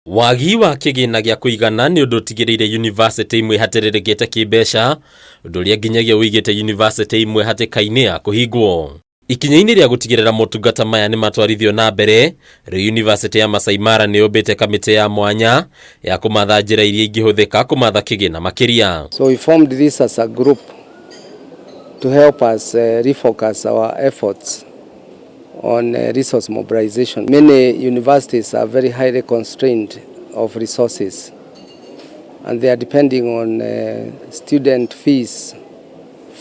Wagi wa kĩgĩna gĩa kũigana nĩ ũndũ ũtigĩrĩire yunivasĩtĩ imwe ihatĩrĩrĩkĩte kĩmbeca, ũndũ ũrĩa nginyagia ũigĩte yunivasĩtĩ imwe hatĩka-inĩ ya kũhingwo. Ikinya-inĩ rĩa gũtigĩrĩra motungata maya nĩ matwarithio na mbere, rĩu yunivasĩtĩ ya Masai Mara nĩ yũmbĩte kamĩtĩ ya mwanya ya kũmatha njĩra iria ingĩhũthĩka kũmatha kĩgĩna makĩria. So we formed this as a group to help us refocus our efforts on resource mobilization. Many universities are very highly constrained of resources and they are depending on student fees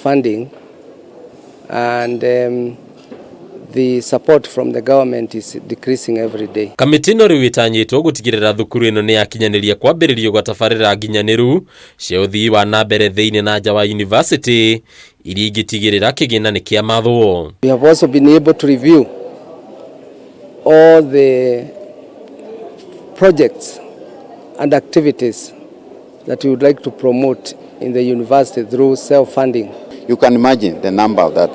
funding and the support from the government is decreasing every day. Kamĩtĩ ĩno rĩu ĩtanyĩtwo gũtigĩrĩra thukuru ĩno nĩ yakinyanĩria kwambĩrĩrio gwa tabarĩra nginyanĩru cia ũthii wa na mbere thĩinĩ na nja wa yunivasĩtĩ iria ingĩtigĩrĩra kĩgĩna nĩ kĩamathwo. We have also been able to review all the projects and activities that we would like to promote in the university through self-funding. You can imagine the number of that,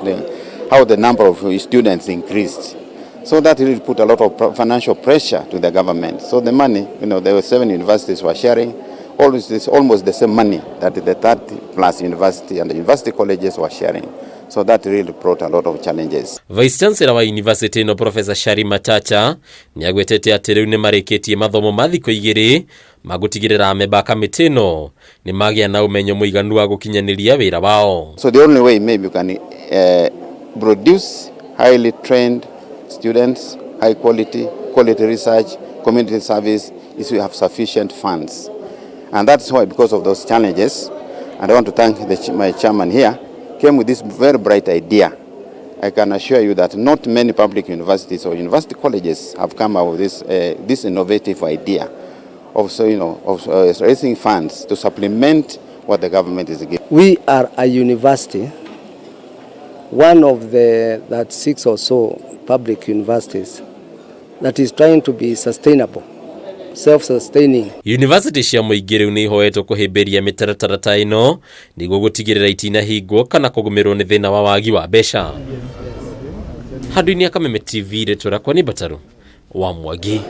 how the number of students increased. So that really put a lot of financial pressure to the government. So the money, there were 7 universities were sharing, almost, it's almost the same money that the 30 plus university and the university colleges were sharing. So that really brought a lot of challenges. Vice Chancellor wa University ĩno Professor Sharima Chacha nĩagwetete atĩ rĩu nĩmarĩkĩtie mathomo ma thikũ igĩrĩ ma gũtigĩrĩra amemba a kamĩtĩ ĩno nĩ magĩa na ũmenyo mũiganu wa gũkinyanĩria wĩra wao. So the only way maybe you can produce highly trained students, high quality, quality research, community service is we have sufficient funds. And that's why, because of those challenges, and I want to thank my chairman here, came with this very bright idea. I can assure you that not many public universities or university colleges have come up with this innovative idea of raising funds to supplement what the government is giving. We are a university, one of the that 6 or so public universities that is trying to be sustainable, self-sustaining. University cia mũingĩ rĩu nĩ ihoetwo kũhĩmbĩria mĩtaratara ta ĩno nĩguo gũtigĩrĩra itinahingwo kana kũgũmĩrwo nĩ thĩna wa wagi wa mbeca. Handũ-inĩ ya Kameme TV, rĩtwa rĩakwa nĩ Mbataru wa Mwangi.